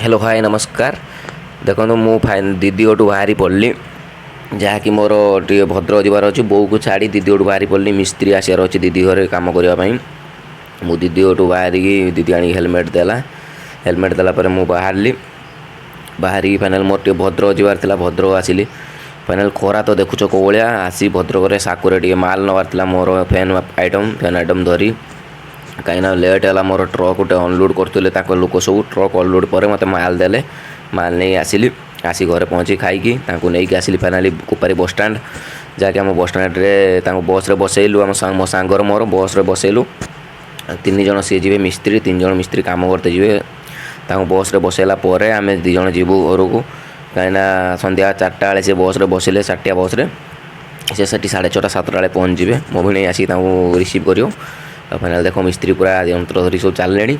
Hello, ହାଏ, ନମସ୍କାର। ଦେଖନ୍ତୁ, ମୁଁ ଦିଦି ଘରଠୁ ବାହାରି ପଡ଼ିଲି, ଯାହାକି ମୋର ଟିକେ ଭଦ୍ରକ ଯିବାର ଅଛି। ବୋଉକୁ ଛାଡ଼ି ଦିଦି ଘରଠୁ ବାହାରି ପଡ଼ିଲି। ମିସ୍ତ୍ରୀ ଆସିବାର ଅଛି ଦିଦି ଘରେ କାମ କରିବା ପାଇଁ। ମୁଁ ଦିଦି ଘରଠୁ ବାହାରିକି, ଦିଦି ଆଣିକି ହେଲମେଟ୍ ଦେଲା। ହେଲମେଟ୍ ଦେଲା ପରେ ମୁଁ ବାହାରିଲି। ବାହାରିକି ଫାଇନାଲ୍ ମୋର ଟିକେ ଭଦ୍ରକ ଯିବାର ଥିଲା, ଭଦ୍ରକ ଆସିଲି। ଫାଇନାଲ୍ ଖରା ତ ଦେଖୁଛ କେଉଁ ଭଳିଆ। ଆସି ଭଦ୍ରକରେ ସାକୁରେ ଟିକେ ମାଲ୍ ନେବାର ଥିଲା ମୋର, ଫ୍ୟାନ୍ ଆଇଟମ୍। ଫ୍ୟାନ୍ ଆଇଟମ୍ ଧରି, କାହିଁକିନା ଲେଟ୍ ହେଲା ମୋର। ଟ୍ରକ୍ ଗୋଟେ ଅନଲୋଡ଼୍ କରୁଥିଲେ ତାଙ୍କ ଲୋକ ସବୁ। ଟ୍ରକ୍ ଅନଲୋଡ଼୍ ପରେ ମୋତେ ମାଲ୍ ଦେଲେ। ମାଲ୍ ନେଇ ଆସିଲି। ଆସି ଘରେ ପହଞ୍ଚି ଖାଇକି ତାଙ୍କୁ ନେଇକି ଆସିଲି ଫାଇନାଲି କୁପାରୀ ବସଷ୍ଟାଣ୍ଡ, ଯାହାକି ଆମ ବସଷ୍ଟାଣ୍ଡରେ ତାଙ୍କୁ ବସ୍ରେ ବସେଇଲୁ। ଆମ ମୋ ସାଙ୍ଗର ମୋର ବସ୍ରେ ବସେଇଲୁ ତିନି ଜଣ। ସିଏ ଯିବେ ମିସ୍ତ୍ରୀ, ତିନି ଜଣ ମିସ୍ତ୍ରୀ କାମ କରତେ ଯିବେ। ତାଙ୍କୁ ବସ୍ରେ ବସେଇଲା ପରେ ଆମେ ଦୁଇ ଜଣ ଯିବୁ ଘରକୁ, କାହିଁକିନା ସନ୍ଧ୍ୟା 4ଟା ବେଳେ ସେ ବସ୍ରେ ବସିଲେ, ଷାଠିଆ ବସ୍ରେ ସେ ସେଠି 6:30, 7ଟା ବେଳେ ପହଞ୍ଚିଯିବେ। ମୋ ଭିଣେଇ ଆସିକି ତାଙ୍କୁ ରିସିଭ୍ କରିବ। ଆଉ ଫାଇନାଲ୍ ଦେଖ, ମିସ୍ତ୍ରୀ ପୁରା ଯନ୍ତ୍ର ଧରି ସବୁ ଚାଲିଲେଣି।